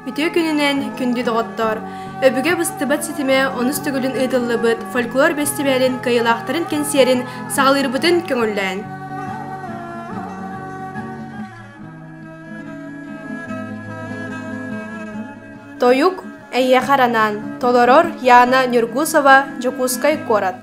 Үтүө күнүнэн, күндү доҕоттоор! Өбүгэ быстыбат ситимэ онус төгүлүн ыытыллыбыт фольклор бэстибээлин кыайыылаахтарын кэнсиэрин саҕалыырбытын көҥүллээн. Тойук эйиэхэ анаан толорор Яна Нюргусова, Дьокуускай куорат.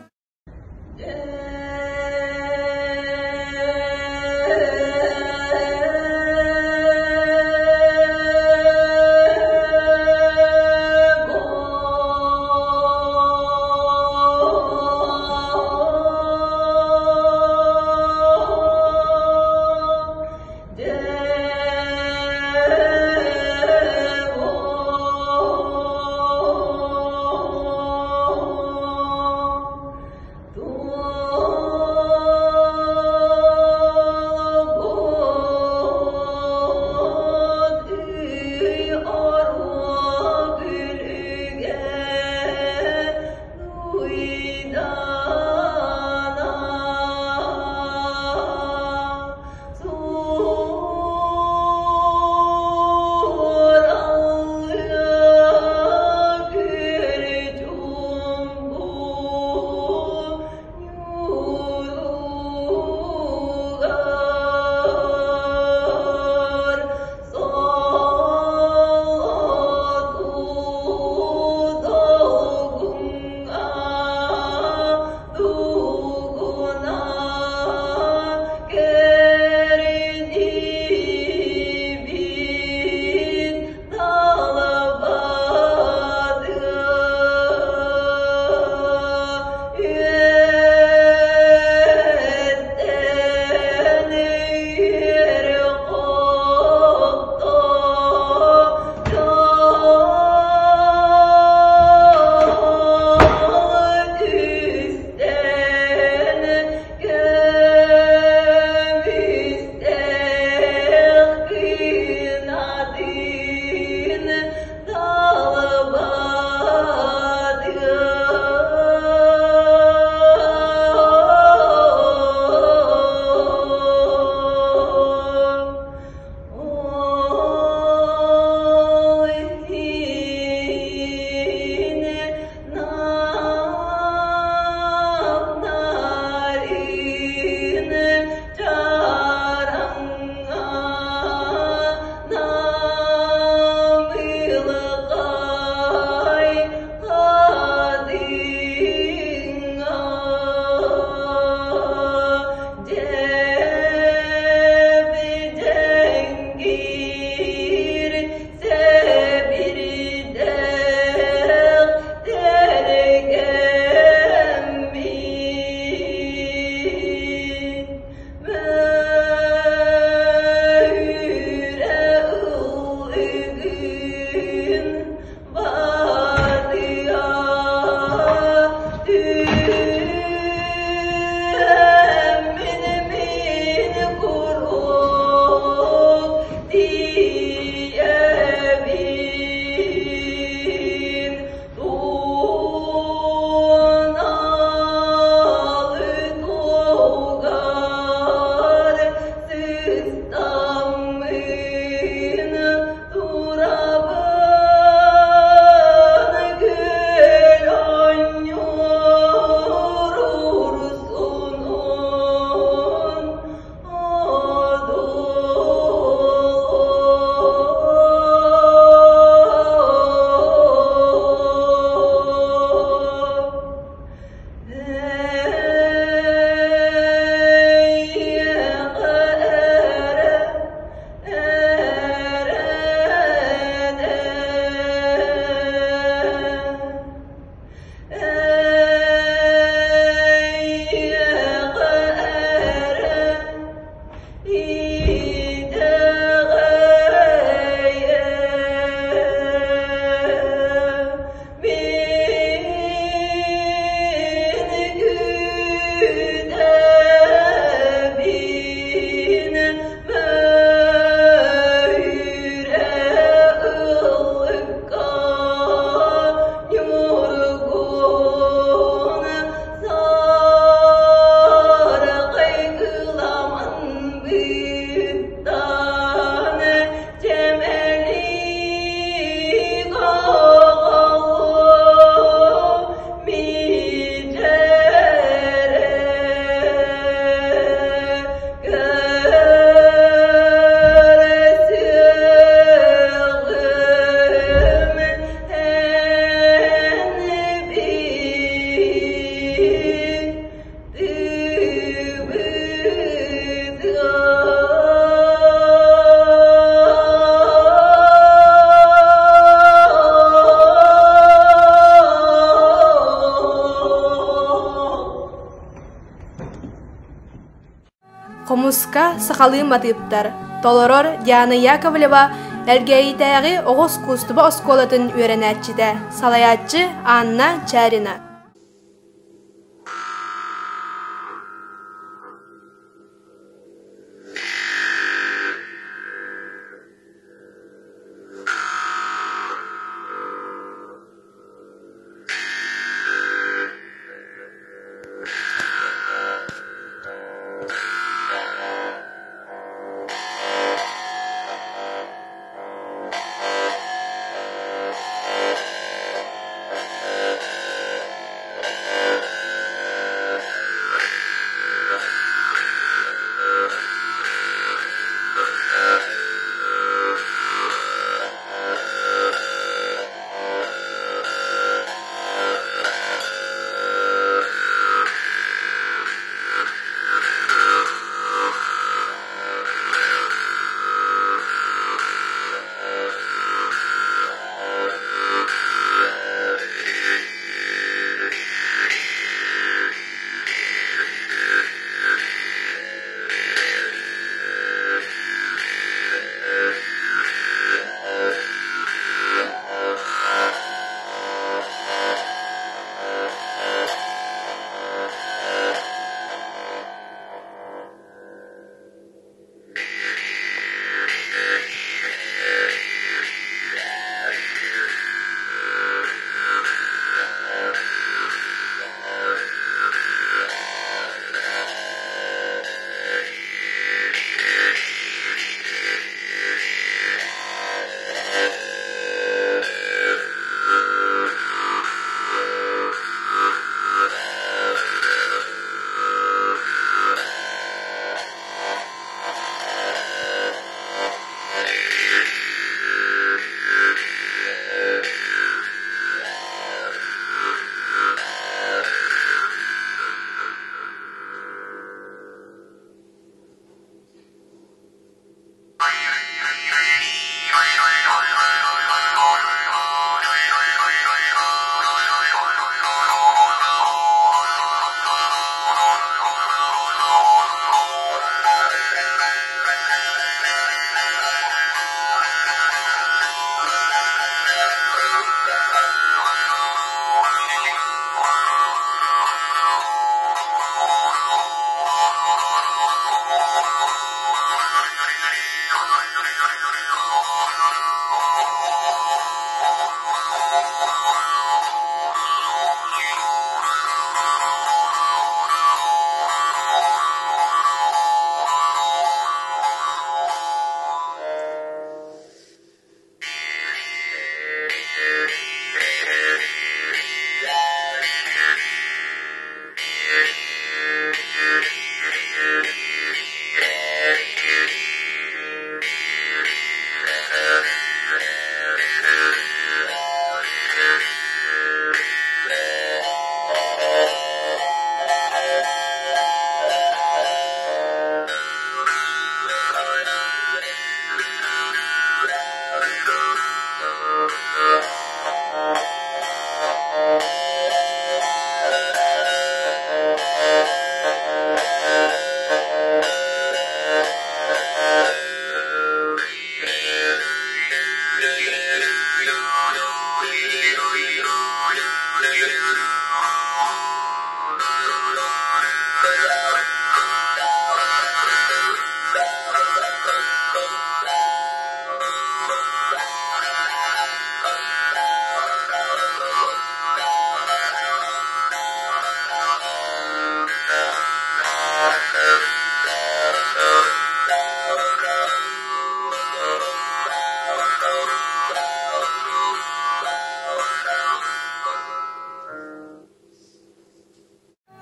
Хомуска сахалыы матыыптар, толорор Диана Яковлева Элгээйитээҕи оҕо ускуустуба оскуолатын үөрэнээччитэ, салайааччы Анна Чарина.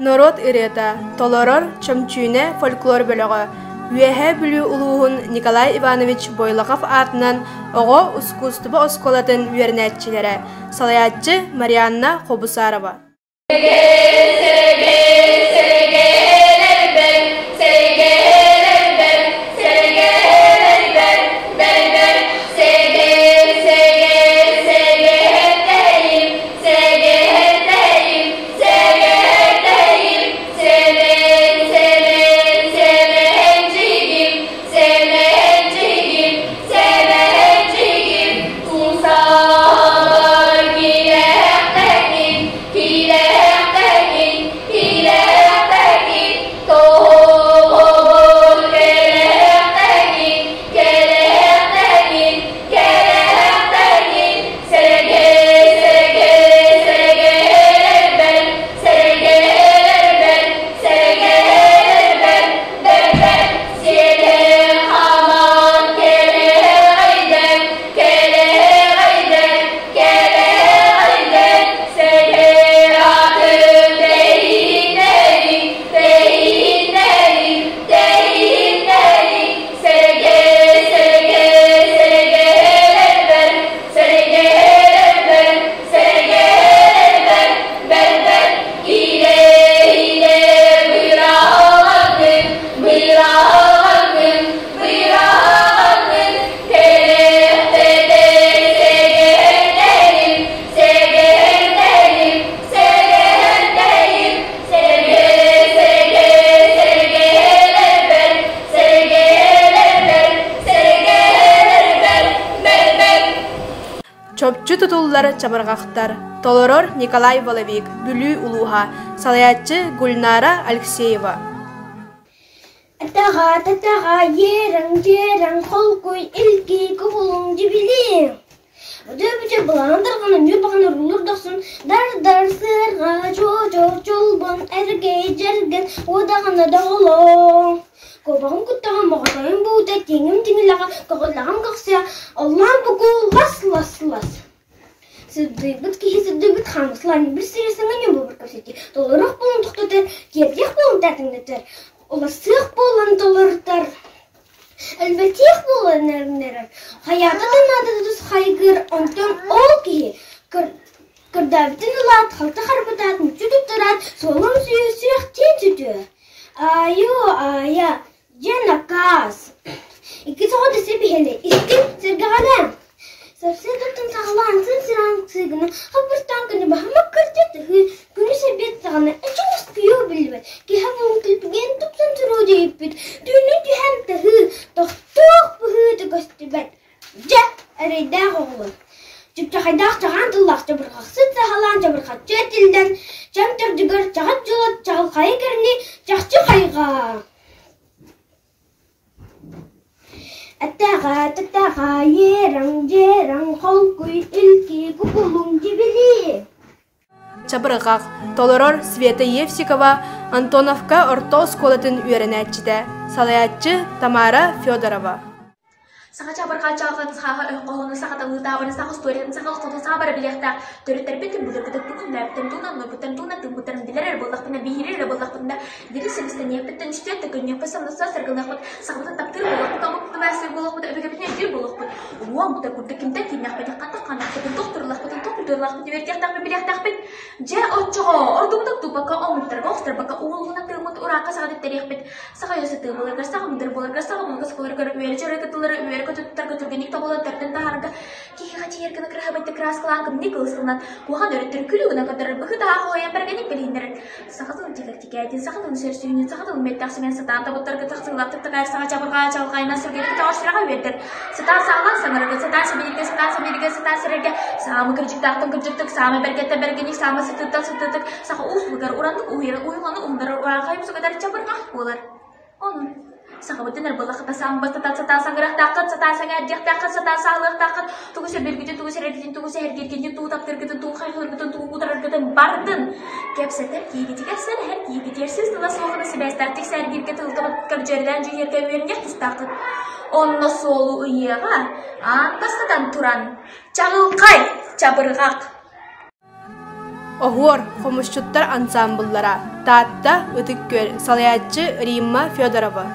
Норуот ырыата толорор Чөмчүүнэ фольклор бөлөҕө Үөһээ Бүлүү улууһун Николай Иванович Бойлохов аатынан оҕо ускуустуба оскуолатын үөрэнээччилэрэ, салайааччы Марианна Хобусарова. Чопчу тутуллар чабырҕахтар. Толорор Николай Воловик, Бүлүү улууһа, салайааччы Гульнара Алексеева. Атаҕа, татаҕа, иэрэҥ-дьиэрэҥ, холкуй, илгий, кубулуҥ, дьибилиэҥ. Өтө-бүтэ былаан дарҕана ньур-баҕана уруллур дохсун, дар-дар сыарҕа, чуо-чуо чолбон, эргэй дьэргэн, уодаҕына доҕолоҥ. Куобаҕым куттаҕым моҕотойум буута, тииҥим тиҥилэҕэ, көҕүллэҕим көхсө, оллоон букул лас-лас-лас. Сырдыйбыт киһи сырдыйбыт хаамыслаан бір сири саҥа ньуобабар кэпсэтии, толоруох буолан тохтотор, киэргиэх буолан тээтиҥнэтэр, уларсыах буолан толорутар, элбэтиэх буолан эрнэрэр, хайаата да наадата хайгыыр, онтон ол киһи кырдаабытын ылаат, халты харбатаат, мүччү туттараат, суолун сүрэхтиэн сүтүө. Айуу, айа, Дьэ накаас! Иккис оҕо дэсэ биһэли истиҥ, сэргэҕэлээҥ! Сарсыардаттан саҕалаан сын-сыраан сыыгына хаппыртаан күнү баһымак кырдьа тыһыы, күнүс эбиэт саҕана эчи уоскуйуо биллибэт, киһи булун килбигин тупсан туруо диэбиппит, түүнүн түһэн тыһыы, тохтуох быһыыта көстүбэт. Дьэ, эрэйдээх оҕолор, чыпчахайдаах чаҕаан тыллаах чабырҕахсыт саһалаан чабырҕаччы этиллэн, чэм төрдүгэр чаҕыт дьылыт чаҕылхайы кэрни чахчы хайҕаа. Этэҕэ тэтэҕэ иэрэҥ-дьиэрэҥ холкуй илки кукулуҥ дьибилии Чабырҕах толорор Света Евсикова Антоновка орто оскуолатын үөрэнээччитэ, салайааччы Тамара Федорова. Саха чабырҕа чалҕан сахаҕа өһ хоһоону саха талыытаабын саха устуоруйатын саха олоххотун саха бары билиэхтээх төрүттэрбит былыргытык тугун туунан нойбуттарын туунан тыыммыттарын билэр эрэ буоллахпына биһириир эрэ буоллахпытына дири сибистэниэхпиттэн үстүөн төкүннүөхпүт самнасса саргыныахпыт сахабытын таптыыр буолуохпут омукпутун убаастыыр буолуохпут өбүгэбитин өйдүүр буолуохпут улуу омуктар курдук кимтэн кииннэхпитин хантан ханнахпытын туох туруулахпытын туох культуралаахпытын үөрэтиэхтээхпит билиэхтээхпит дьэ оччоҕо ордубутун туппакка омуктарга охсторбокко уолугунан тыыммыт ураакка саҕа тэптэриэхпит Саха өйө сытыы буоларгар, саха мындыр буоларгар, саха муҥка буоларгар, үөрэ-дьөрө кытыллары үөрэ көтүттэргэ түргэнник тобулан төрдүн таһаарга, киһиэхэ тиийэр гына кыраһабайдык кырааскалаан кымньыы кылыстылынан, куһаҕан өрүттэр күлүү гына көрдөрөр быһыы-таһаа хоһуйан бэргэник билиһиннэрэр. Саха тылын тиктикээтин, саха тылын сөрсүүнүн, саха тылын мүөттээх сэмэн сатаан тобуттарга тахсыылаахтык такайар саха чабырҕаа чаҕылхайынан сэргэни көтөҕөр сүрэҕэ үөрдэр. Сатаан саҕалаан саҥарарга, сатаан сибиликкэ, сатаан сэмииргэ, сатаан сэрэргэ, саамы кырдьыктаахтан кырдьыктык, саамы бэргэттэн бэргэник, саамы сытыыттан сытыытык, Саха уус-уһугар ураннык уһуйар уйулҕаны уһуннарар урааҥхай мусукатар чабырҕах буолар. Онон сахабытын эрэ буоллаххына саамы бастатан сатаан саҥарыахтааххыт, сатаан сэҥээрдиэхтээххит, сатаан саалыахтааххыт, тугу сөбүлгүтүн, тугу сэрэргитин, тугу сэһэргииргитин, тугу таптыыргытын, тугу хайҕыыргытын, тугу утараргытын барытын кэпсэтэр киһигитигэр сэлэһэр киһигитигэр сыыс тыла суоҕуна сибээстээхтик сэргииргэ тылтан көрдьүөрэлээн дьүһүйэргэ үөрэниэх тустааххыт. Онно суолу ыйыаҕа аан бастатан туран чаҕылхай чабырҕах Оһуор, хомусчуттар ансаамбыллара, Таатта, Ытык Күөл, салайааччы Римма Федорова.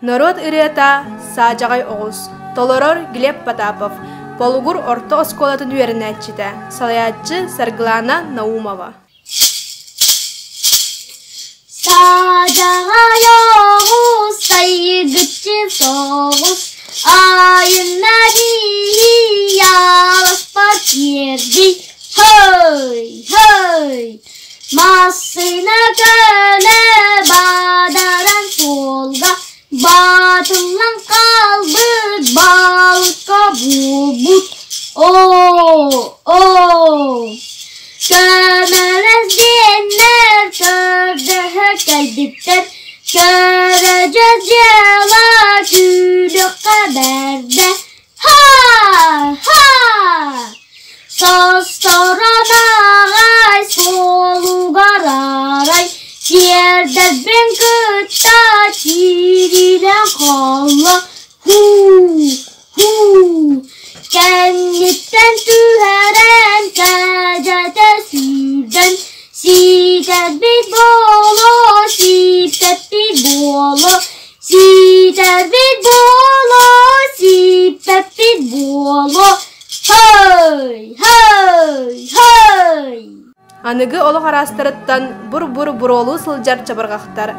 Норуот ырыата Саадьаҕай оҕус, толорор Глеб Потапов, Болугур орто оскуолатын үөрэнээччитэ, салайааччы Саргылана Наумова. Саадьаҕай оҕус сайгыччы соҕус, айынна дии аласпар тиэрдий, хой, хой! Массыына көлө бадаран суолга баатыллан хаалбыт балыкка буолбут оо оо Көмөлөс диэннэр көрдөһө кэлбиттэр көрөдьөс дьыала күүрүөххэ бэрдэ Ха-ха! Состорон аҕай суолугар арай сиэрдэрбин кытта киирилэн хаалла Хуу-хуу! Кэнниттэн түһэрэн кэдьэтэ сүүрдэн сиитэрбит буолуо, сииппэппит буолуо Сиитэрбит буолуо, сииппэппит буолуо, хой, хой, хой! Аныгы олох араастарыттан бур-бур буруолуу сылдьар чабырҕахтар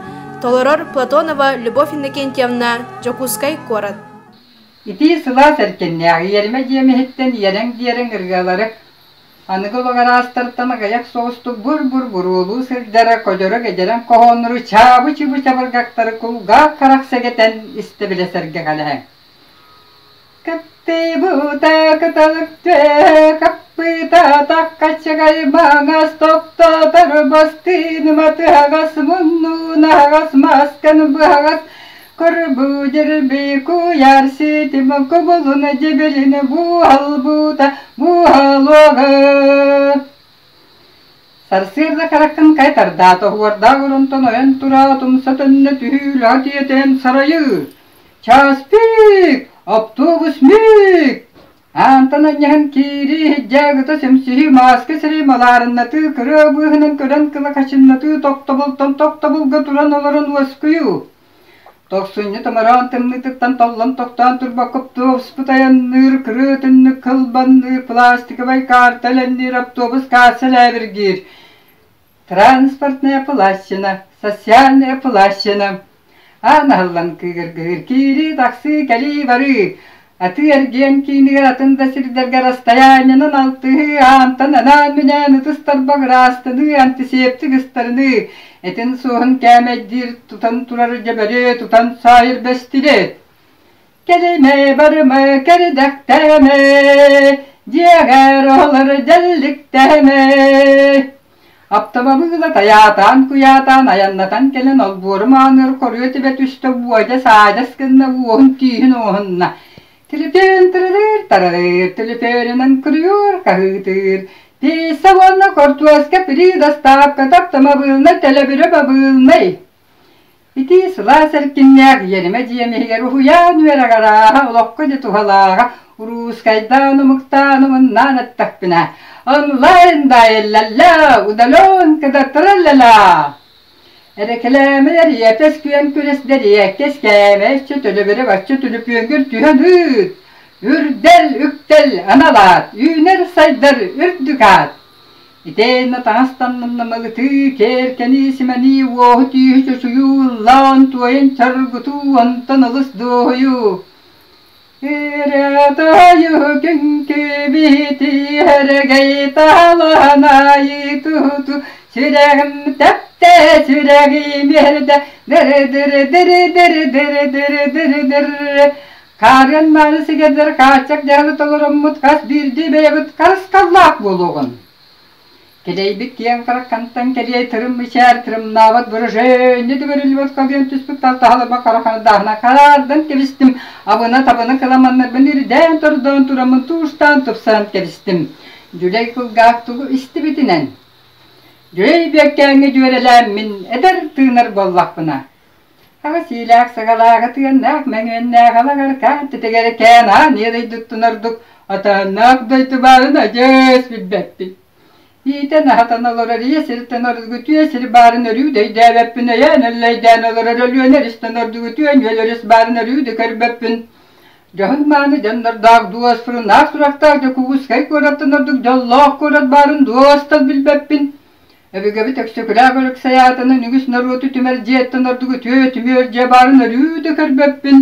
толорор Платонова Любовь Иннокентьевна, Дьокуускай куорат. Итии сылаас эркиннээх иэримэ дьиэм иһиттэн иэрэҥ-диэрэҥ ырыалары Аныгы олох араастартан аҕыйах соҕустук бур-бур буруолуу сылдьара кодьоро-кэдьэрэҥ хоһооннору чаабы-чыбы чабыргактары кулгаах-харах сэгэтэн истэ-билэ сэргэхэлэһэҥ. Кыттыыбыта кыталык түө, хаппыта таккаччыгай маҥас топтотор бастыыныма тыһаҕас муннуун аһаҕас маскан быһаҕас Кырбыы дьирби куйаар ситим кубулун дьибилин буһалбыта буһалуоҕа. Сарсыарда хараххын кайтардаат оһуордаах оронтон ойон тураат умса төннө түһүүлээх тиэтээн сарайыы. Час пик! Автобус мик! Аантан анньаһан киирии иһирдьээгыта сөмсүһүү мааска сири малаарыннатыы кырыа быыһынан көрөн кылахачыннатыы тохтобултан тохтобулга туран олорон уоскуйуу Тохсунньу томороон тымныытыттан толлон тохтоон турбакка автобуспут айанныыр, кырыы түннүк кылбанныыр, пластиковай карта элэнниир, автобус касса лээбиргиир. Транспортная плащина, социальная плащина. Аан аһыллан кыыгыргыыр, киирии-тахсыы, кэлии-барыы. Атыы-эргиэн киинигэр атын да сирдэргэ расстояниенан алтыһыы, аантан анаан-минээн ытыс тарбах ыраастаныы, антисептик ыстарыныы, этин суоһун кээмэйдиир тутан турар дьэбэри тутан саайар бэстилиэт. Кэлимэ, барыма, кэридэхтээмэ, дьиэҕэр олор дьэлликтээмэ. Аптамабыыла тайаатаан-куйаатаан айаннатан кэлэн олбуорум ааныар хоруйа түбэ түстэ уодьа-саадьас гынна уоһун тииһин оҥоһунна. Түлүпүөн тырылыыр таралыыр, түлүпүөнүнэн куруйуур хаһыытыыр. Пиисэ уонна хортуоска пири доставка таптамабыылнай төлөбүрэ бабыылнай. Ити сылаас эркиннээх иэримэ дьиэм иһигэр уһуйаан үөрэҕэр ааһа олоххо дьэ туһалааҕа уруускайдаан омуктаан омуннаан эттэхпинэ онлайн даайыллалла удаленка да траллала Эрэкэлээмэ эриэпэс күөн күрэс дэриэккэс кээмэйчэ төлөбүрэ бачча түлүпүөнгүр түһэн ыыт үрдэл үктэл анал аат үүнэр сайдар үрдүк аат Итиэннэ таҥас таҥнаннамалытыы, кээркэнии, симэнии, уоһу-түүһү чочуйуу, ыллаан, туойан чоргутуу, онтон олус дуоһуйуу. Ырыатайы күҥкүбүтү эрэгэй талаанайы туту сүрэҕим тэптэ сүрэҕим эрдэ дыры-дыры-дыры-дыры-дыры-дыры-дыры Хаарыан мааны сигэрдэр хааччах дьаһалы толороммут хас биирдии бэйэбит харысхаллаах буолуоҕун. Кэлэйбит киэҥ хараххантан кэлиэй тырым мичээр тырымнаабат выражение төгөрүллүбэт халыйан түспүт талтаһаларба хараханадааһына хараардан кэбистим, абына-табына кыламаннарбын ирдээн тордоон тураммын туустаан тупсаран кэбистим. Дьүлэй кулгаах тугу истибитинэн. Дьүлэй Бүөккээҥҥэ дьүөрэлээммин эдэр тыынар буоллахпына Аҕыс иилээх саҕалаах атыаннаах мэҥүөннээх алаҕаркаан титигэрикээн аан иэдэйдиттэн ордук атааннаах дойду баарын адьас билбэппин. Иитэн-аһатан олорор ийэ сиртэн ордук үтүө сир баарын өрүү да өйдөөбөппүн, өйөөн өллөйдөөн олорор Өлүөнэ өрүстэн ордук үтүө нүөл өрүс баарын өрүү да көрбөппүн. Дьоһун-мааны дьоннордоох дуоспуруннаах сурахтаах Дьокуускай куораттан ордук дьоллоох куорат баарын дуостал билбэппин. Өбүгэбит Өксөкүлээх Өлөксөй аатынан үгүс норуоту түмэр дьиэттэн ордук үтүө түмүөр дьиэ баарын өрүү да көрбөппүн.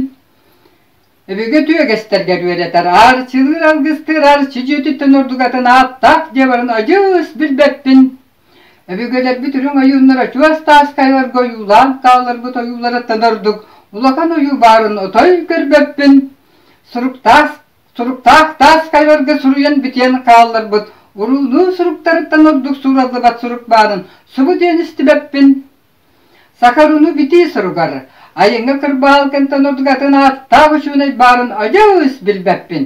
Өбүгэ үгэстэргэр үөрэтэр арчылыыр алгыстыыр арчы дьиэтиттэн ордук атын ааттаах дьиэ барын адьас билбэппин. Өбүгэлэрбит үрүҥ ойууннара чуос тааскайыларга ойуулаан хаалларбыт ойууларыттан ордук улахан ойуу баарын отой көрбөппүн. Суруктаах, суруктаах тааскайыларга суруйан бүтүөн хаалларбыт уруулуу суруктарыттан ордук суураллыбат сурук баарын субу диэн истибэппин. Сахаруну битии суругар айыҥҥа кырбаалкантан ордугатын ааттаах учуонай баарын адьас билбэппин.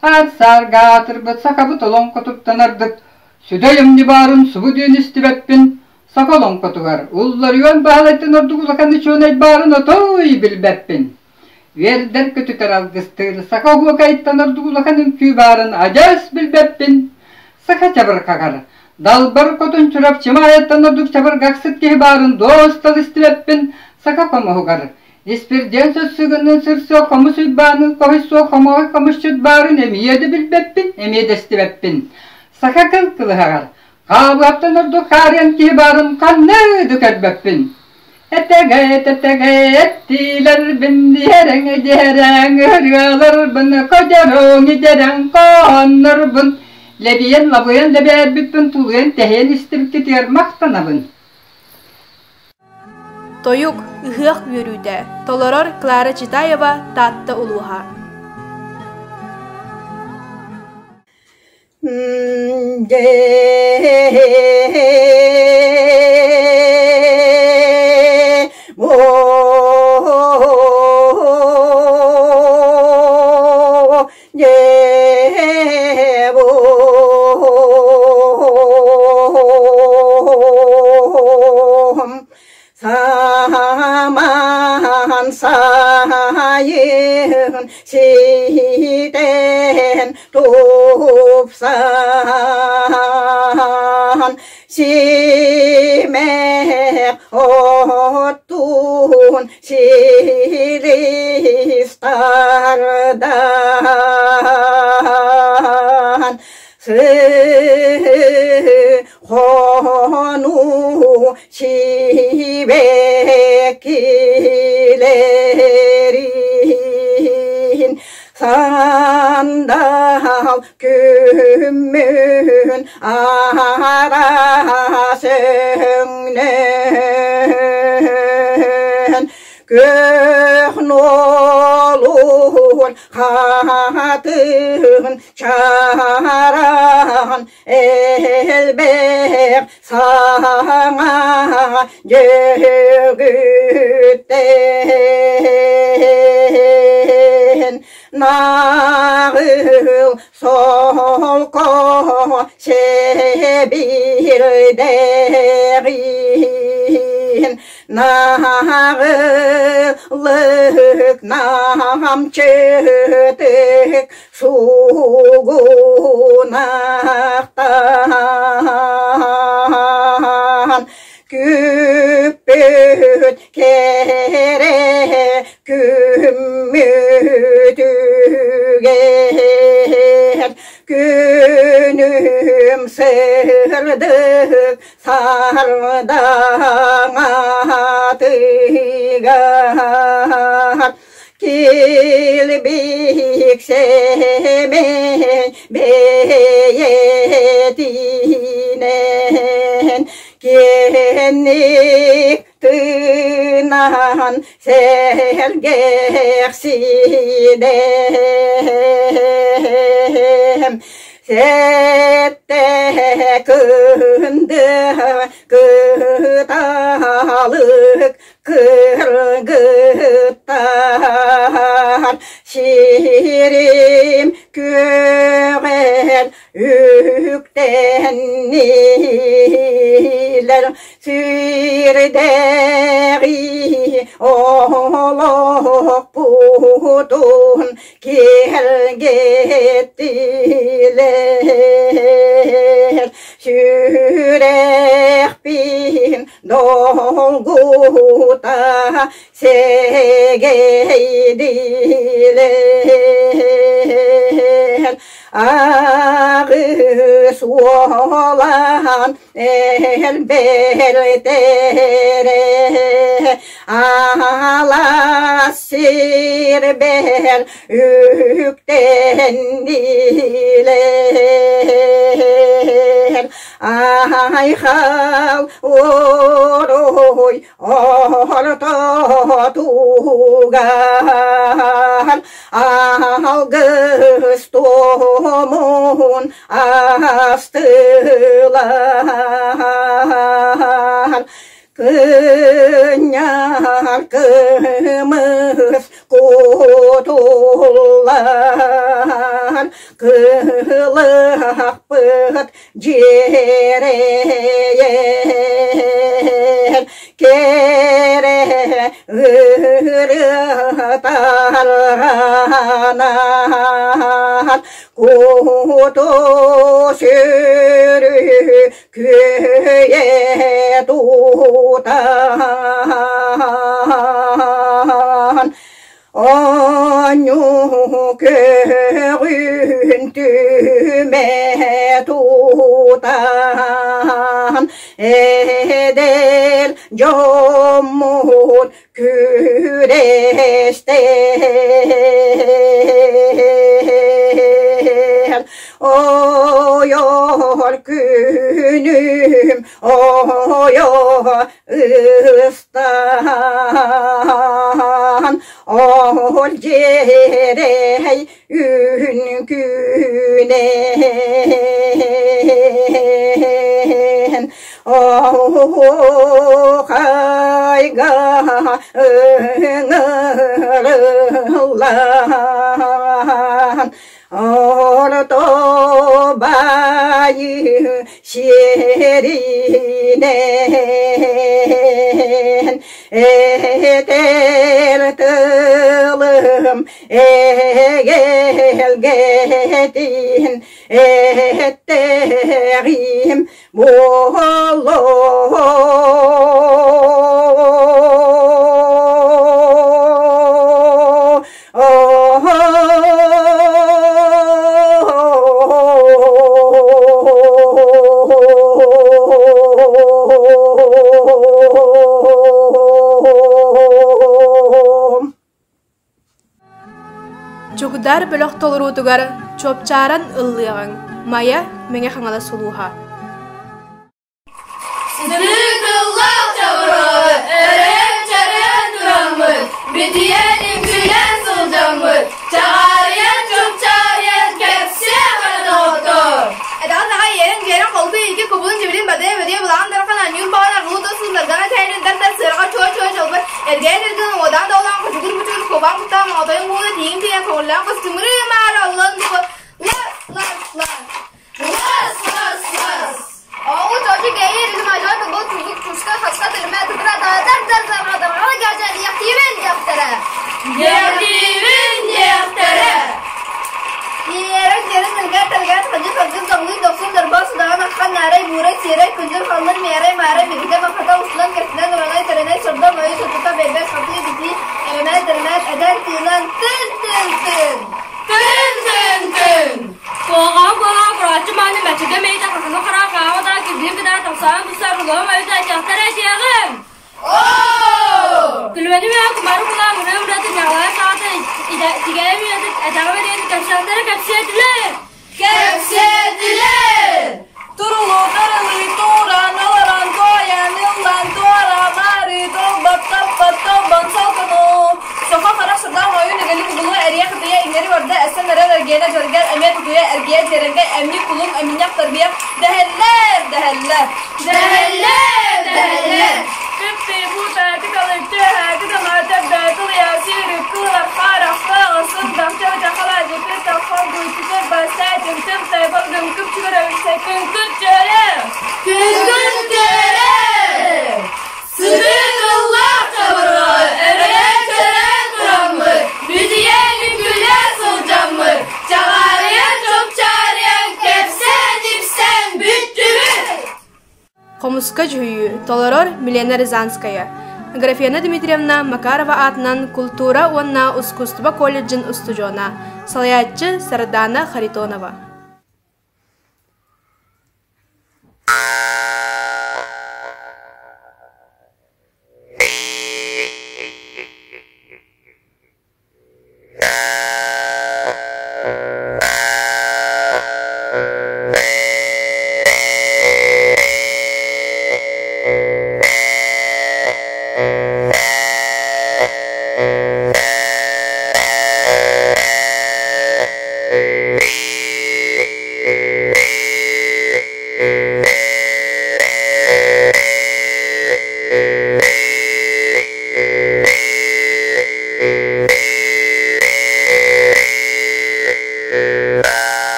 Аат саарга аатырбыт сахабыт олоҥхотуттан ардык сүдэй ымньы баарын субу диэн истибэппин. Саха олоҥхотугар улларыан баһылайтан ордук улахан учуонай баарын отой билбэппин. Үөрдэр көтүтэр алгыстыыр саха оһуокайыттан ордук улахан үҥкүү баарын адьас билбэппин. Саха чабырҕаҕар далбар хотун Чурапчы Маайаттан ордук чабырҕахсыт киһи баарын дуостал истибэппин. Саха хомуһугар Испирдиэн сырсыгынын сырсыа хомус уйбаанын хоһуйсуо хомоҕой хомусчут баарын эмиэ да билбэппин, эмиэ да истибэппин. Саха кыл кылыһаҕар хаабыаттан ордук хаарыан киһи баарын ханна да көрбөппүн. Этэгэ, тэтэгэ, эттиилэрбин диэрэҥ, диэрэҥ, ырыаларбын, ходьоруҥ, идэрэҥ, хоһооннорбун, лэбийэн, лабыйан лэбээрбиппин тулуйан тэһийэн истибиккитигэр махтанабын. Тойук, ыһыах үөрүүтэ. Толорор Клара Читаева, Таатта улууһа. Саман сайын ситэн тупсан симэх оттуун силис тардан Хонуу сибэккилэрин сандал күммүн араас өҥнөөн күөх нуолур хатыҥ чараан элбэх саҥа дьөгүттэн наҕыл солко сэбирдэҕин Наҕылык намчытык суугунахтан күппүт кэрэ күммүтүгэр күнүм сырдык сардаҥатыгар килбик сэмэй бэйэтинэн киэҥник тыынан сэргэхсидэм Сэттэ кынды кыталык кыргыттар сирим күөҕэр үктэннилэр сирдээҕи олохпутун киэргэттилэр. Сүрэхпин долгута сэгэйдилэр Аҕыс уолан элбэртэрэ Алаас сирбэр үктэннилэр Айхал уруй ортотугар Алгыс туомун астылар Кынньар кымыс кутуллар Кылыһахпыт дьиэрэйэр Кэрэ ырыа тарҕанар Куту сүрү күөйэ тутан Оонньуу көҕүн түмэ тутан Эдэр дьоммут күрэстэр Ойор күнүм ойо ыстан Ол дьиэрэй үҥкүүнэн Оһуохайга ыҥырыллан Орто баайы сиэринэн Этэр тылым эгэлгэтин эттэҕим буолуо. Чугдар бөлөх толоруутугар чуопчааран ыллыаҕыҥ Майа Мэҥэ Хаҥалас улууһа Сытыы тыллаах чабырҕаҕы өрөйөн-чөрөйөн тураммыт, битийэн үҥкүүлээн сылдьаммыт, чаҕаарыйан чупчаарыйан кэпсиэх эрэ доҕоттоор! Этэҕин аҕай иэрэн-дьиэрэн холку иики кубулун дьибилин бадыа-бадыа былаҕан дархан анньыыр баҕана аргылуу да сыылларгана тэһэрин дар-дар сыараҕа чуо-чуо чолбой эргээн эргин уодаан да улаан кучугур-бучугур куобаан куттаан моҕотойун куула тииҥ тиийэн көҕүллээн кус тымырыы маара аллан дугу ла-ла-ла Лас-лас-лас! Оҕу чочу кэйиир илимажа тыбыл чузук чушка хаска тырмэ тытыра дар дар дарга даргала гажа диэхтиибин диэхтэрэ. Диэхтиибин диэхтэрэ! Иэрэн дьэрин нылгар таргар хадьы харгын доҥнуй дохсун дарбаа судаҕан аххан наарай буурай сиэрэй күндүр халлар мээрэй маарай мигитэ махата устунан кэртинэн уранай тэрэнэй сордо мойу сотута бэйбэт хатыы битии эрэмээт эрэмээт эдэр тыынан тын тын тын Тын тын тын! Куоҕаҕа-куоҕаҕа курааччы мааны мэччигэ мэйитэ хахыны хараах хаама кирбиин кытара тахсаан тустар улаҕам өйүтэ этиэхтэрэ этиэҕим! Оо! Күлүмэни мээ кумары кулаан ырыа ырыата ньаҕалара саҕата тигээм үйэтэ этэҕэ бэриэти кэпсээннэрэ кэпсиэтилэр! Кэпсээтилэр! Турулуу тарылыы тууран олорон туойан ыллаан туора маары толбот топпот толбон солкону Софа харах сырдаах ойун эгэли кубулу эрийэ кытыйа иҥэри барда эссэн эрэн эргиэнэ дьөргэр эмиэ тутуйа эргийэ дьиэрэҥкэй эмньик кулун эминньэх тарбыйах дэһэллэр дэһэллэр Дэһэллэр! Дэһэллэр! Кыпты бута тыкалыкты хакытама табда тылыя сирүк кылар харахта сын дахча чахала жыкы таххон гуйтыкыр баста тым тым тайбагдым кыпчыгыр өксэ күн күрчөрө Күн Хомуска дьүһүйүү, толорор Милена Рязанская. Аграфена Дмитриевна Макарова аатынан култуура уонна ускуустуба колледжын устудьуона, салайааччы Сардаана Харитонова.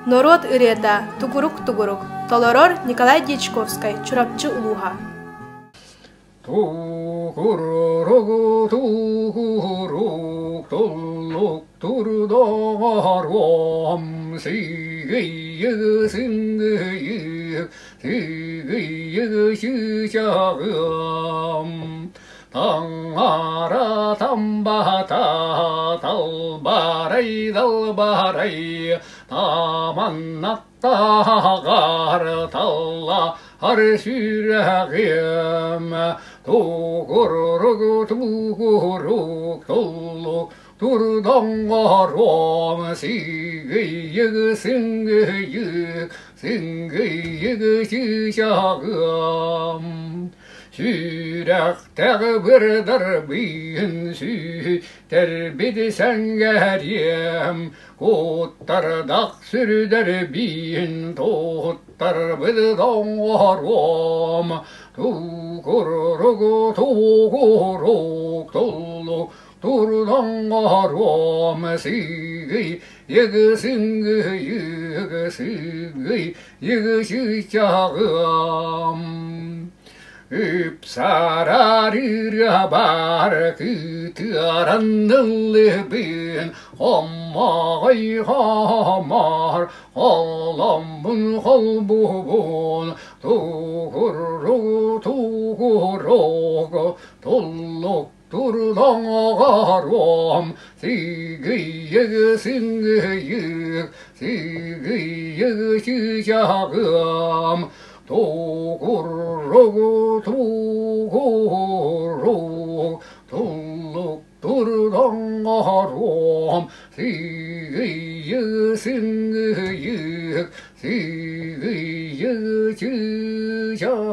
Норуот ырыата Тугурук-тугурук толорор Николай Дьячковскай, Чурапчы улууһа. Тугуруругу тугурук туллук турдоҕоруом сыгыйыгы сыҥгыйык сыгыйыгы чыычаҕыам Таҥара тамбата талбарай далбарай таманнаттаҕар таллаһар сүрэҕим тугурук тугурук туллук турдоҥоруом сыгыйык сыҥгыйык сыҥгыйык чыычаҕыам Сүрэхтээх бырдарбыын сүүтэрбит сэҥээриэм, куттардах сүрдэрбиин туттарбыт доҥоруом, тугурук тугурук туллук турдоҥоруом сыгый йыгы-сыҥгы йыгы-сыгый йыгы-чыычаҕыам. Ыпсарар ырыабар кытыаран ыллыбын, хомоҕой хомор, холоммун холбуубун, тугурук тугурук туллук турдоҥоҕоруом, сыгыйык сыҥыйык, сыгыйык чыычаҕыам, тугурук тугурук туллук турдоҥоруом, сыгыйык сыҥыйык, сыгыйык чыычаҕыам.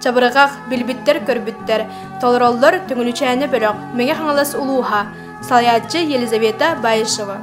Чабырҕах, билбиттэр-көрбүттэр, толороллор Төҥүлүчээнэ бөлөх, Мэҥэ Хаҥалас улууһа, салайааччы Елизавета Баишева.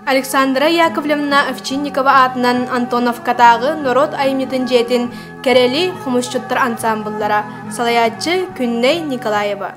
Александра Яковлевна Овчинникова аатынан Антоновкатааҕы норуот айымньытын дьиэтин Кэрэли хомусчуттар ансаамбыллара, салайааччы Күннэй Николаева.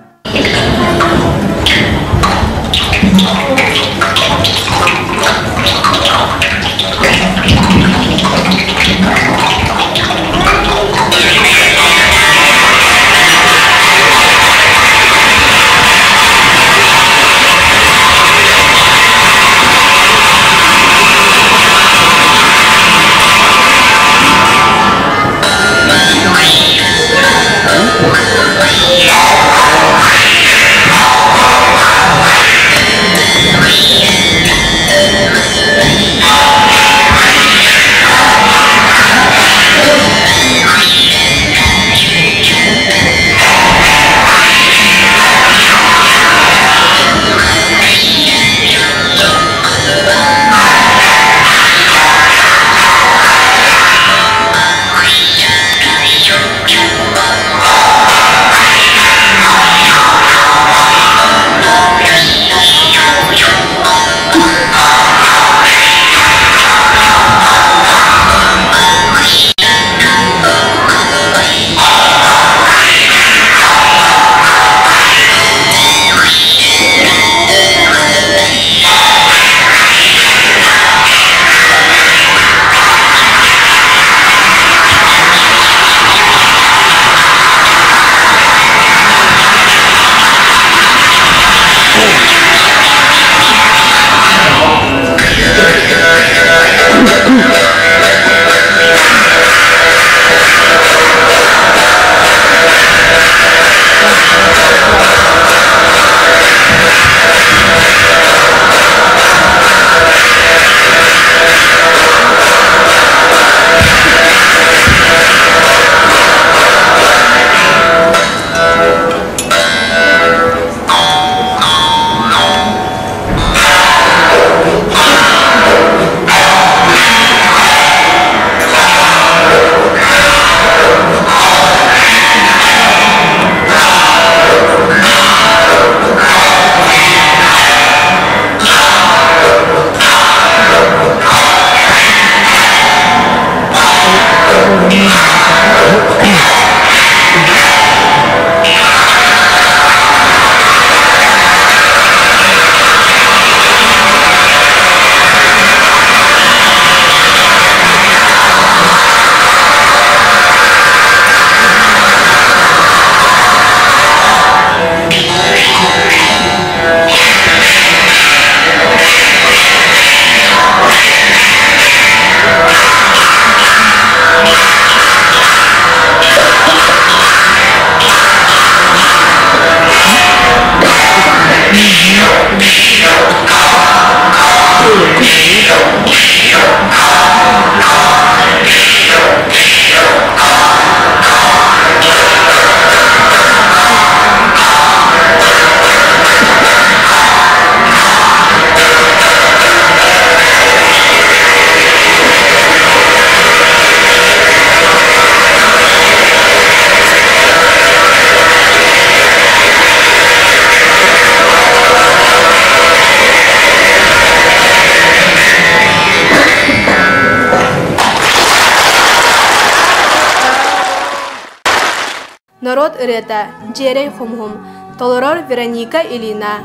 Норуот ырыата Дьиэрэй хомуһум, толорор Вероника Ильина,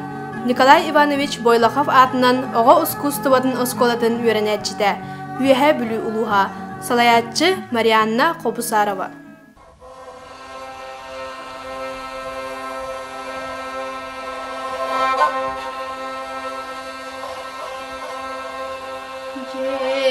Николай Иванович Бойлохов аатынан оҕо ускуустубатын оскуолатын үөрэнээччитэ, Үөһээ Бүлүү улууһа, салайааччы Марианна Хобусарова. Дьиэрэй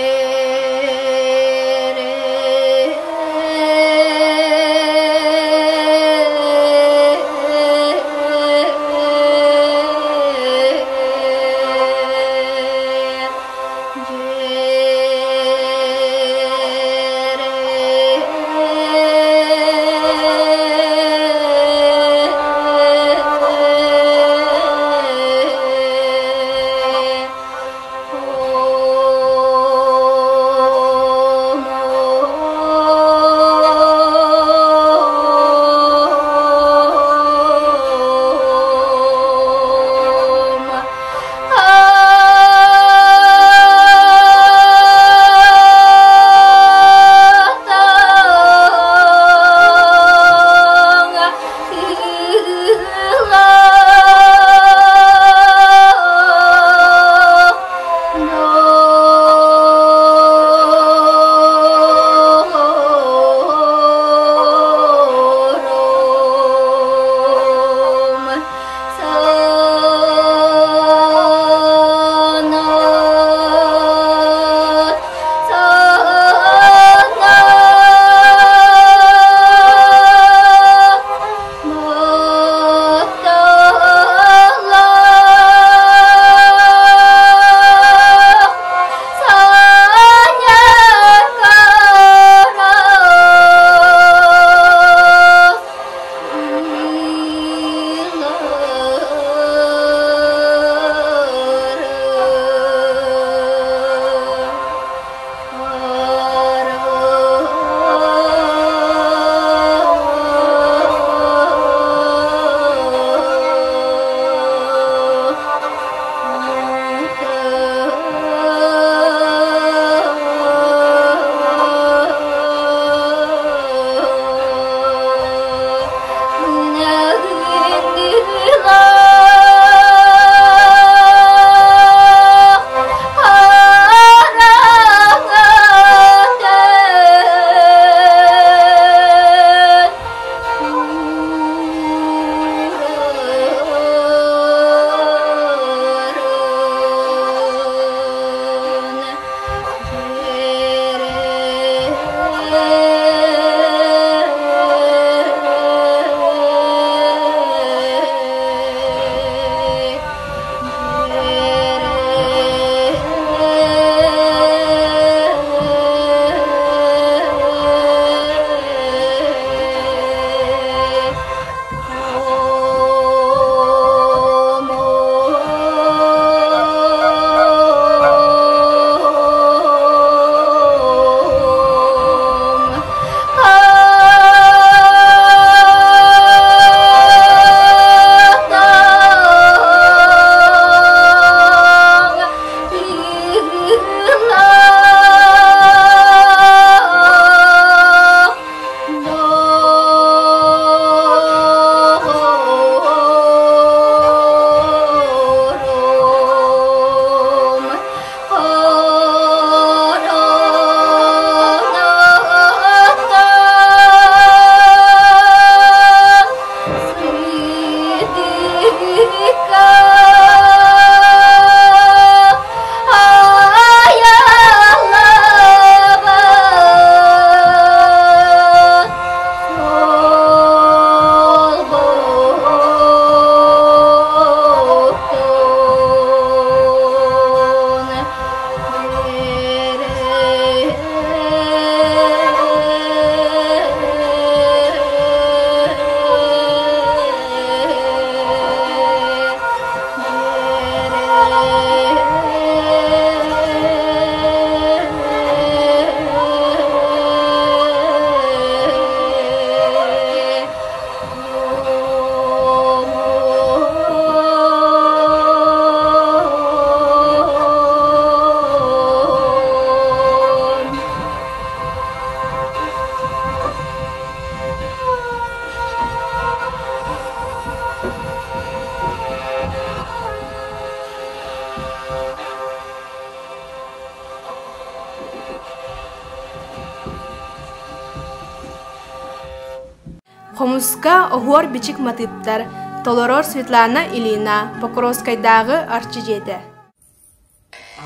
Хомуска оһуор бичик матыыптар, толорор Светлана Ильина, Покровскайдааҕы Арчы дьиэтэ.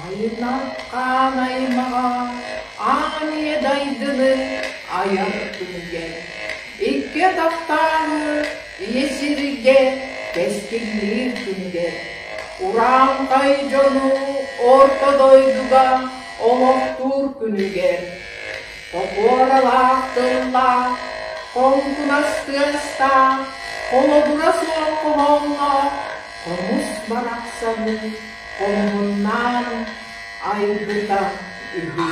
Айылах хаан аймаҕа аан ийэ дайдыны айар күнүгэр, икки атахтааҕы ийэ сиргэ кэскиллиир күнүгэр, урааҥхай дьону орто дойдуга олохтуур күнүгэр, Хокуоралаах тыллаах, хоҥкунас тыастаах, холобура суох хоһооҥҥо хомус барахсаны хомуһуннаан айбыта үһү.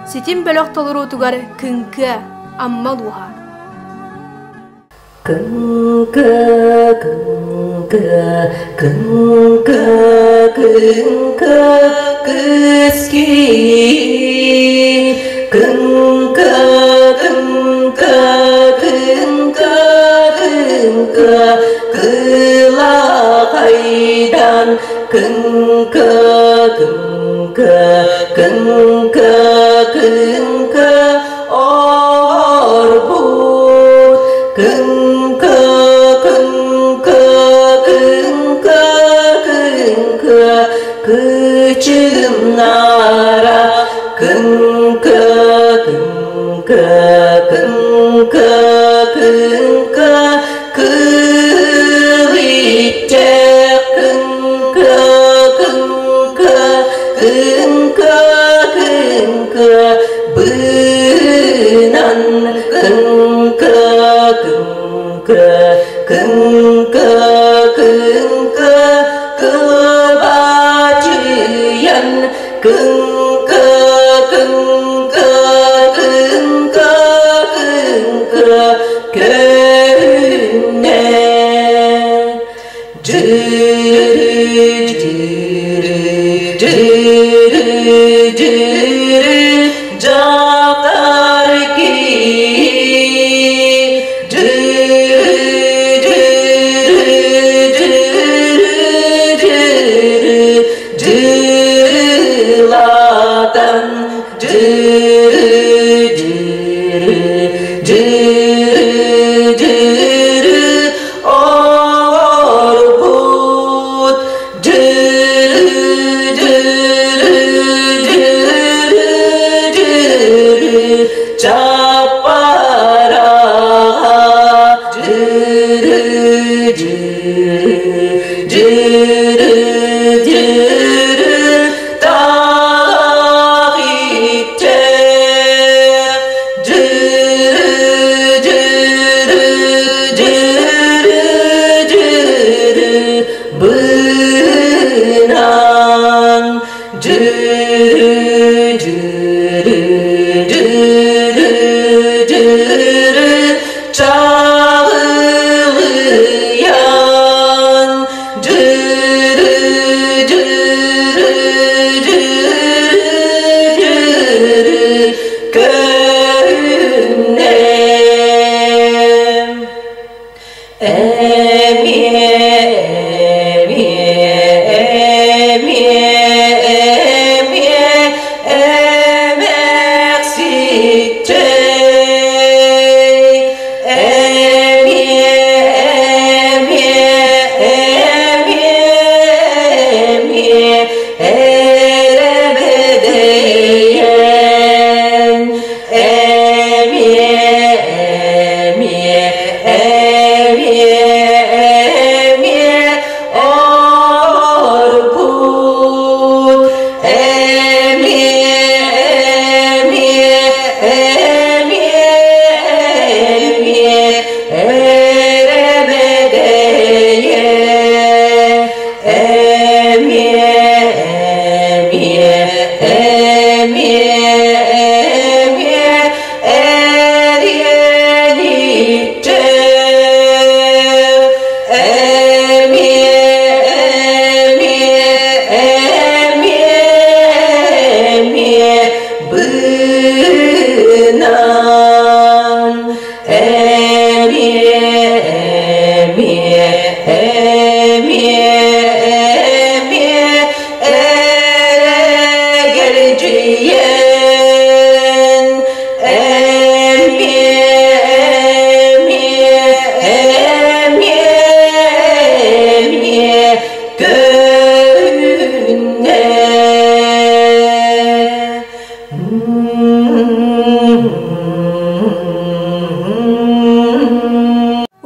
Ситим бөлөх толоруутугар Кыҥкыа. Амма улууһа. Кыҥка, кыҥка, кыҥка, кыҥка, кыскин. Кыҥка, кыҥка, кыҥка, кыҥка, кылахайдан. Кыҥка, кыҥка, кыҥка, кыҥка, орбут. Кыҥка, кыҥка, кыҥка, кыҥка, кычымнара. Кыҥка, кыҥка, кыҥка, кыҥка, кылычча. Кыҥка, кыҥка, кыҥка, кыҥка, бынан кыҥка, кыҥка, кыҥка, кыҥка, кылбачыйан, кыҥка, кыҥка, кыҥка, кыҥка, көһүннэ. Орбут чаппараҕа Бынан дьүрү чаҕылыйан дьүрү дьүрү дьүрү көрүннэ. Эмиэ, эмиэ, эмиэ, эмиэ, эмээхсиччэй. Эмиэ, эмиэ, эмиэ, эмиэ, эрэбэдэйэн. Эмиэ, эмиэ, эмиэ, эмиэ, орбут. Эмиэ, эмиэ, эмиэ, эмиэ, эрэбэдэйэ. Эмиэ, эмиэ, эмиэ, эмиэ, эриэниччэ. Эмиэ, эмиэ, эмиэ, эмиэ, бынан. Эмиэ, эмиэ, эмиэ, эмиэ, эгэлдьийэн. Эмиэ, эмиэ, эмиэ, эмиэ, көһүннэ.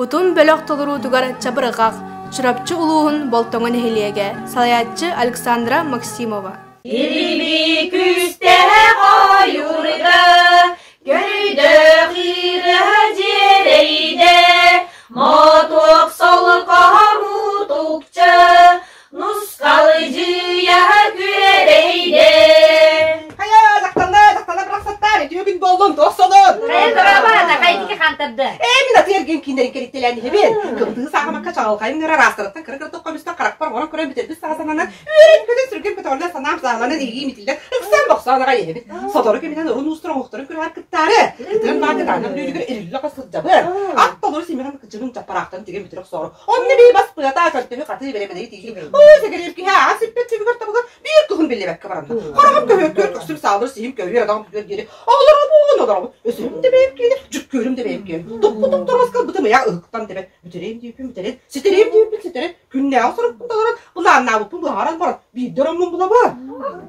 Утум бөлөх толоруутугар Чабырҕах, Чурапчы улууһун Болтоҥо нэһилиэгэ, салайааччы Александра Максимова. Илими күүстээх ойуурга, көрдөөх ырыа дьиэрэйдэ, мотуок солко мутукча, нускалдьыйа күөрэйдэ. Хайа, дактана, дактана бырахсаттар, үтүө күн буоллун, туох сонун? Хайа, дороба, Эдики хантарды. Ээ, мин аты эргин кииннэрин кэриттэлээн иһэбин. Кыбытыы саахамакка чаҕылхайым нөрө араастарыттан кыра-кыра тоххомүстан харахпар оҥорон көрөн бүтэрбит саҕа сананан, үөрэн-көтөн сүргэм көтөҕүллэн санаам сааһыланан иһиим итиллэн, ыксаан бохсоон аҕай иһэбин. Сотору кэминэн урун уустар оҥоһуктарын күрэҕэр кыттаары, кытыран баан кытаанах бүлүүтүгэр эриллэ сылдьабын. Ат толору симэҕин кычыгын чаппараахтан тигэн бүтэрэ охсоору. Онно бии бас быата көлтөһү хатыы бэрэмэдэйи тиийии. Оо, сэгэрим киһи аан сиппэт сүбүгэр табылар биир кыһын биллибэккэ баранна. Хараҕым көһүөккүөр көхсүм саалыр сиһим көһүөр адаҕым бүтүөр диэри Олоробун, олоробун. Өсүрүм да бэйэм киэнэ, дьүккүөрүм да бэйэм киэнэ. Туппутум торуоска бытым ыйа ыһыктан тэбэн, бүтэриэм диэбиппин бүтэрэн, ситэриэм диэбиппин ситэрэн, күннээҕи сорукпун толорон, былааннаабыппын быһааран баран, биирдэ ороммун булабын.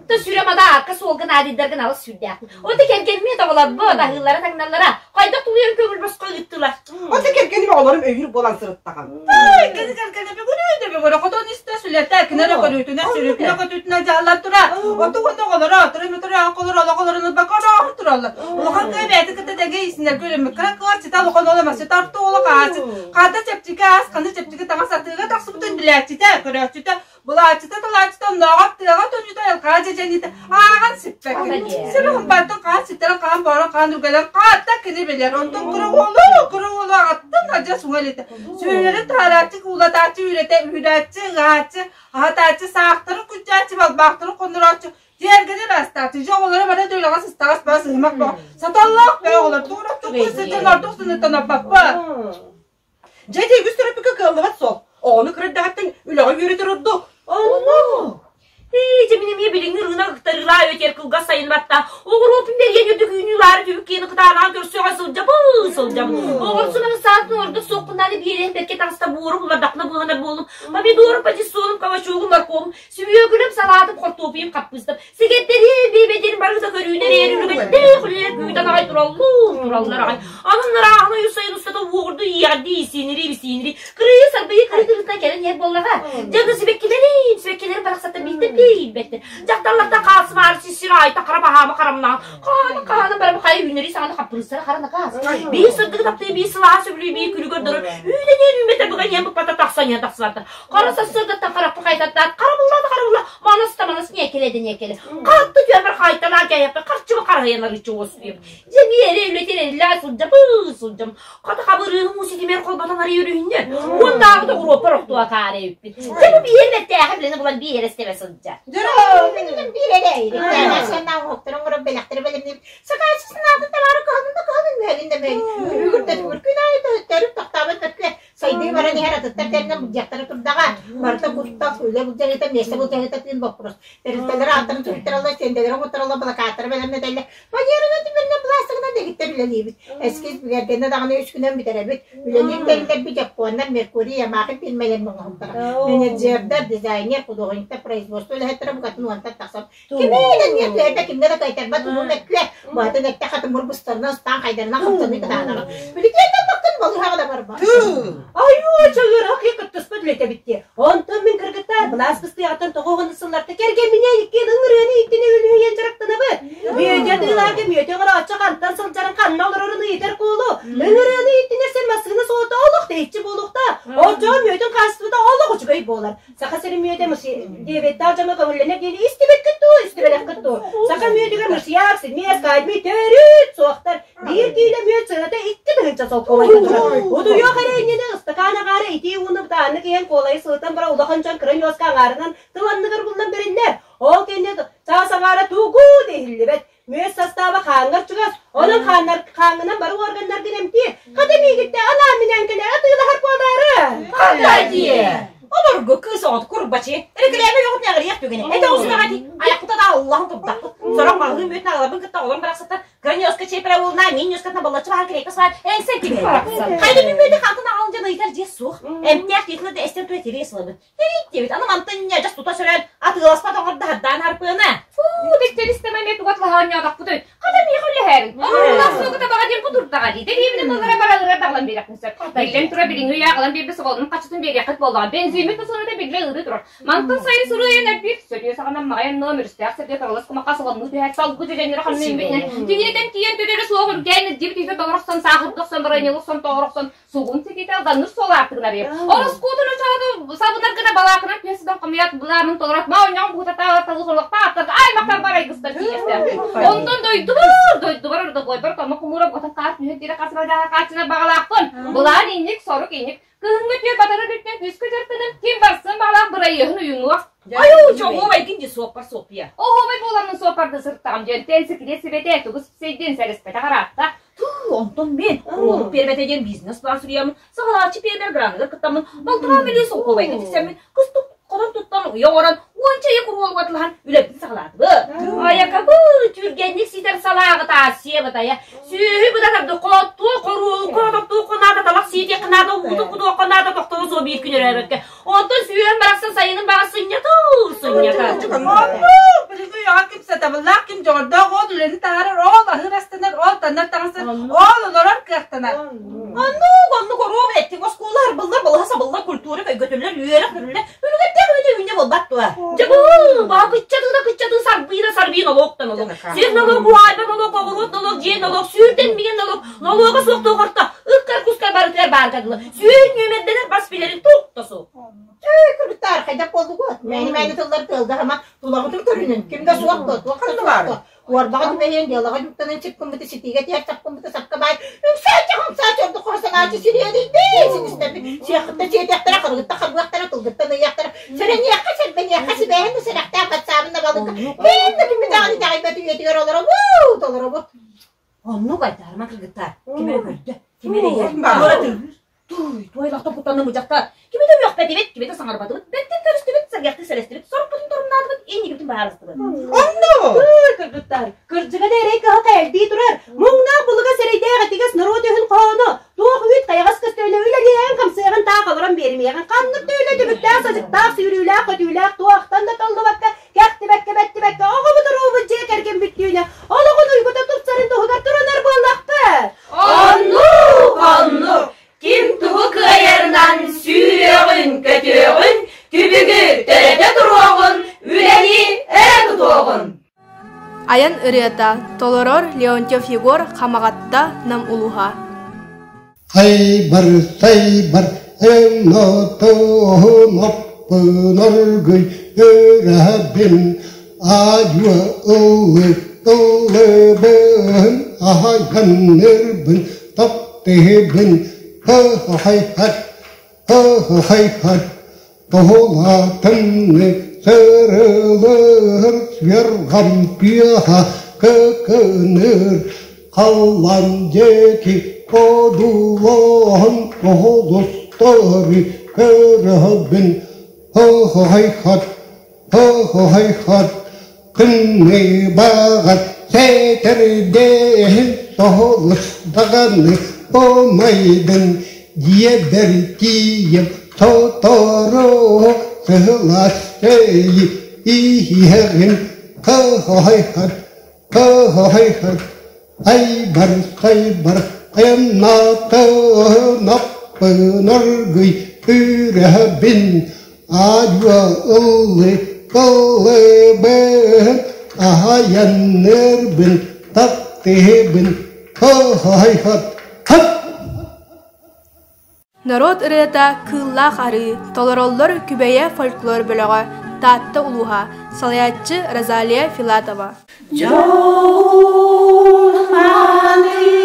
Та сүрэ мадаакка суолга наадыйдаргын алыс сүрдээх. Ота кэргэммит оҕолорбут аһыыллара таҥналлара хайдах тулуйан көҥүл босхо ыыттылар. Ота кэргэним оҕолорум өйүүр буолан сырыттаҕым. Кини кэргэнэ бүгүнүү да бүгүнэ хотон истэ сүлэтэ кинere көрүүтүнэ сүрүтүнэ көтүүтүнэ дьаһаллар тура оту уонна оҕолоро туры оҕолоро олоҕолорун ылбакка орооһун тураллар улахан кыа бэйэтэ кытта тэҥэ иисинэргэ үлэммит кыра кыа чита улахан ола масчыта орто уола хаачы хата чэпчэки аас ханы чэпчэки таҥас атыыга тахсыбытын билээччитэ көрөөччүтэ Былааччыта талааччыта оннооҕор тыаҕа төннүүтэ айылҕаҕа дьэдьэниитэ ааҕан сиппэккин. Сибиһин бартын хаан ситтэрин хаан боорон хаан үргэлэр хаатта кини билэр. Онтон кыра уолу кыра уолу аҕаттан адьас уҥа илитэ. Сүөлэри таһарааччы, куулатааччы, үүрэтэ, үүрээччи, ыгааччы, аһатааччы, саахтарын күрдьээччи, балбаахтарын хоннорооччу, тиэргэни ыраастааччы, дьэ оҕолоро бары да үлэҕэ сыстаҕас баа сыһымах бөҕө, саталлаах бөҕө оҕолор туора тугу сытын ордук сыныттан аппаппа. Дьэ, ити үгүс төрөппүккэ кыаллыбат суол. Оҕону кыра эрдэҕиттэн үлэҕэ үөрэтэр ордук. Онно! Ии, дьэ мин эмиэ билиҥҥи ырыынак ыктарыылаа үөтэр кылгас сайын батта. Оҕуруотун бэрийэн үрдүк үүнүүлаары түбүк киэни кытаанаҕын көрсөҕө сылдьабын, сылдьабын. Оҕурсунан саатын ордук суоххунааны биэрэн бэркэ таҥаста буору булардахпына быыһанар буолум. Помидорум, патиссоным, кабачогум, морковум, сүбүөкүлүм, салаатым, хортуопуйум, хаппыыстам, Сигэттэри, биэбэдин барыта көрүүнэр эрүлүгэттээх үлэлэр күүтэн аҕай тураллар, тураллар аҕай. Анын ырааһын ойу сайын устата уоҕурду иэҕэрдии исинири, ибисинири, кырыы сарбыйы кырыы кырыытынан кэлэн иһэр буоллаҕа. Дьэ, аны сибэккилэрин, сибэккилэрин барахсаттан биирдэ биирбэттэр. Дьахталлартан хаалсымаары сир айта хара баһаама харамнаан, хааны хааны барам хайа үүнэри саҕана хаппырыыстара хара накаас. Биир сырдыгы таптыы, биир сылааһы сөбүлүү, биир күлүгэр дорор, үүнэн үүммэтэ быган иһэн быкпата тахсан иһэн тахсыбаттар. Хара сарсыардаттан харахпын хайтаттаат, харабылла да харабылла, манас да манас ньиэкэлэ да ньиэкэлэ. Хатты түөрбэр хайталаан кээһэппэ харчыбы харыһыйан арыыччы уоскуйам. Дьэ миэрэ үлэтин эриллээ сылдьабы сылдьам. Хата хабырыыһым уу ситимэр холботон арый өрүһүннэ. Уоннааҕы тоҕуруоппар охтуо акаары эбиппит. Дьэ бу биир бэртээхи билэни булан биир эрэстэбэ сылдьар. Минем биир эрэ ириктээнэ сэннаа оһохторун оҥорон бэлэхтэри бэлэмниир. Сакааччы санаатын табаары кыһанын да кыһанын мүһэлин да мүһэлин. Түбүгүр да түбүгүр күн аайы төрүт тохтообот мөккүө. Сайдыы баран иһэр атыттар тэринэн былдьыахтара турдаҕа. Барыта куттал, үлэ былдьаһыыта, миэстэ былдьаһыыта тыын боппуруос. Тэрилтэлэр ааттарын суруйтараллар, стендэлэри оҥоттороллор, былакааттары бэлэмнэтэллэр. Фанеранан түмэринэн былаастыгынан дэгиттэр үлэлиибит. Эскиз бигэргэннэ даҕаны үс күнэн бүтэрэбит. Үлэлиир тэриллэрбит дьоппуоннар, Меркурий, Ямахи фирмэлэрин оҥоһуктара. Менеджердэр, дизайнер, художниктар, производство үлэһиттэрэ букатын уонтан тахсан Кимиинэн ниэтэ кимнэ да кайтарбат улуу мөккүө баатын этте хатымыр бустарынан ыстаан хайдарынан хамсаныы кытаанаҕа. Билигин баккын балыһаҕа да барба. Айуу, чөлүөрөх кыттыспыт үлэтэбит дии. Онтон мин кыргыттар былаас быстыаҕыттан тоҕо оҕону сылларта кэргэмминээн иккиэн ыҥырыаны ииттинэ үлүһүйэн дьарыктанабыт. Мүөтэ атыылаарга мүөтэ оҥорооччу хантан сылдьарын ханна олорорун ыйытар куолу. Ыҥырыаны ииттинэр сир массыына суота олох тэйиччи буолуохтаах. Оччоҕо мүөтүн хаачыстыбата олох үчүгэй буолар. Саха сирин мүөтэ диабеттаах дьоҥҥо көҥүллэнэр диэни истибэккит дуу, истибэтэххит дуу? Саха мүөтүгэр мышьяк, силмиэс, кальмий төрүт суохтар. Биир киилэ мүөт сыаната 2000 солкуобайга турар. Утуйуох эрэ иннинэ ыстакаан аҥаара итии ууну бытааннык иһэн куолайы сылытан баран улахан дьон кыра ньуоска аҥаарынан тыл анныгар буллан бэриллэр. Ол кэннэ чаас аҥаара тугу да иһиллибэт. Мүөс састааба хааҥҥар чугас, онон хааннар хааҥҥынан бары уорганнаргын эмтиир. Хата миигиттэ анаан-минээн кэлэ атыылаһар буолаары. Хата диэ! Обургу кыыс оҕото курбачы, рекламэ бөҕөтүн эҕирийэх түгэнэ. Этэ оҕусунаҕа дии, айахпыта да Аллаһын турдахпыт. Сорох маҕаһыын мүөтүн аҕаларбын кытта оҕолорум барахсаттар кыра ньуоска чиэпэрэ уолунаа, мин ньуоскатына баллаччы баһан кириэккэ сыбаан эҥсэн кибиһэллэр. Хайда мүмүөтэ хантан аҕалын дьон ыйытар дьиэ суох. Эмтээх тиэтилэ да эстэн тура тириэ сылабын. Тэрииттибит, аны мантан дьас тута сөрөөн атыыласпат оҥордо хардаан харпыана. Фу, дэктэристэмэ эмиэ тугат лаһаанньаатахпытый. Хата миэхэ үлэһэрин. Оҥоруулаах суогу табаҕа диэн кутурдаҕа дии. Дэриэбинэ буолара баралыгар даҕалан биэрэхпин сөп. Биллэн турар билиҥҥи үйэ аҕалан биэрбит соболонун хаччытын биэриэххит буоллаҕа. Бензиммит да сыаната биллэ ыарыы турар. Мантан сайын суруйан эрбиир сөтүө саҕанан маҕайан нуо мөрүстээх сиргэ кырылас кумахха солоннуу түһээт салгы дьэдьэннэри ханна үүммүтүнэн тиҥирэтэн тиийэн төрөрө суох үргээн илдьибит иһитэ толорохсон саахырда охсон баранньалы охсон тоҕор охсон сугун ситири. тиитэ алданныр суол аартыгын арыйар. Ороскуотун очооту сабынар гына балаакынан түһэ сытан хомуйат былаанын толорот ма онньоҕун буутата талыы солохта аттарга аймахтар бар айгыстар тиийэхтэр. Онтон дойдубар, дойдубар ордобуойбар томо хомуура ботан хаар түһэн тиэрэ хасыра хааччынар баҕалаахпын. Былаан инник, сорук инник. Кыһыҥҥы түөр батарар үрдүнэн күүскэ дьарыктанан ким барсын баҕалаах бырайыаһын уйунуох. Айуу, чоҕуобай кин дьи суоппар суоппуйа. Оһуобай буоламмын суоппарды сырыттаҕым диэн тэн секрет сибэтэ тугу сипсэйдин сэлэспэтэх араатта. Туу, онтон мен куруолук пиэрмэтэ диэн бизнес-план суруйаммын, саҕалааччы пиэрмэр граныгар кыттаммын, балтараа мөлүйүөн солкуобайга тиксэммин, кыстык хотон туттан уйа оҥорон, уонча ыйы куруолук атылаһан үлэбитин саҕалаатыбыт. Айакабы, түргэнник ситэр салааҕыт аасия бытайа, сүөһү быдатарды хоттуо, хоруолукка хототтуохха наада, талах сиэтиэххэ наада, уутун кутуохха наада, тохтоло суох биир күн өрөөбөккө. Онтон сүөһүм барахсан сайынын баҕа сынньатар, сынньатар. Оннук, билиҥҥи үйэҕэ ким сатабыллаах, ким дьоҕурдаах ол үлэни таһаарар, ол аһыыр астанар, ол таннар таҥастар, ол олорор кыахтанар. Оннук, оннук оруоб эттиҥ, оскуола арбыллар, балаһа сабыллар, культура көйгөтүллэр, үөрэх көрүллэр, үлүгэрдээх үлэ үүнэ буолбат дуо? Дьэ бу, баа кыччатыы да кыччатыы, сарбыы да сарбыы нолуок да нолуок. Сир нолуок, уһаайба нолуок, оҕуруот нолуок, дьиэ нолуок, сүүрдэн миэн нолуок, нолуога суох туохорто, ыккар кускар барытыгар баарга дылы. Сүүн нүөмэрдэнэр бас билэрин туох да суох. Чэй, кыргыттаар, хайдах буоллугут? Мээнэ-мээнэ тыллар тыалга хама тулаҕытын көрүнүн, ким да суох дуо, туох да суох дуо? Уорбаҕа түбэһиэн, дьыалаҕа дьуктанан чыпкыммыты ситиигэ тиһэр чапкыммыты сапка баай, үҥсээччи хамсааччы ордук хоро санааччы сириэдийдии, синистэрбит, сиэххиттэн сиэтиэхтэрэ, харыгыттан харбыахтара, тылгыттан ыйыахтара, сэрэниэххэ, сэрбэниэххэ, сибээһин да сэрэхтээх батсаабын да балыкка, ким да киммитэҕин итэҕэйбэт үйэтигэр олоробут, олоробут. Оннук айтаарыма кыргыттар, ким эрэ көрдө, ким эрэ иһэр, туора тыырыыр. Туй, туойлахтан куттанным дьахтар. Кими да үөхпэтибит, кими да саҥарбатыбыт, бэртин көрүстүбүт, сэргэхтик сэлэстибит, сорукпутун торумнаатыбыт, инникибитин баһаарыстыбыт. Онно! Кыргыттар, кырдьыга да эрэй кыһалҕа элбии турар. Муҥнаах булугас эрэйдээх этигэс норуот өһүн хоһооно, туох үүт хайаҕас көстөөнө үлэлиэҕин-хамсыаҕын таах олорон биэримиэҕин, ханнык да үлэ түбүктээх-садьыктаах, сүүрүүлээх-көтүүлээх туохтан да толлубакка, кэхтибэккэ, бэттибэккэ оҕобут уруубут дьиэ кэргэн бүттүүнэ олоҕун уйгута тупсарын туһугар турунар буоллахпыт. Оннук, оннук. Ким тугу кыайарынан сүүрүөҕүн-көтүөҕүн, түбүгү төрөтө туруоҕун, үлэни өрө тутуоҕун. Айан ырыата толорор Леонтьев Егор Хамаҕатта Нам улууһа. Хайбар, сайбар, ымнатыһын оппунаргый үрэһэбин аадьуа ыллы ыллыбын аһайганнырбын таптыһыбын хы-хай-хат хы-хай-хат Тоһулаатынны сырылыр свергам пиаха кыкыныр халлан диэки одуулаһан тоһолустары көрөбүн хы-хай-хат хы-хай-хат Күннэй баҕар сэтэрдээһин соһулус даҕаны умайдын дьиэбэр тиийэн сотору сыһылас чэйи иһиэҕин кыһайхат кыһайхат айбар-сайбар айаннаатыһын аппын оргуй үрэһэбин аадьуа ыллы ыллыбын аһайаннырбын таптыһыбын хы-хай-хат хап Норуот ырыата «Кыыллаах арыы» толороллор Күбэйэ фольклор бөлөҕө, Таатта улууһа, салайааччы Розалия Филатова. Дьоһун хааныы.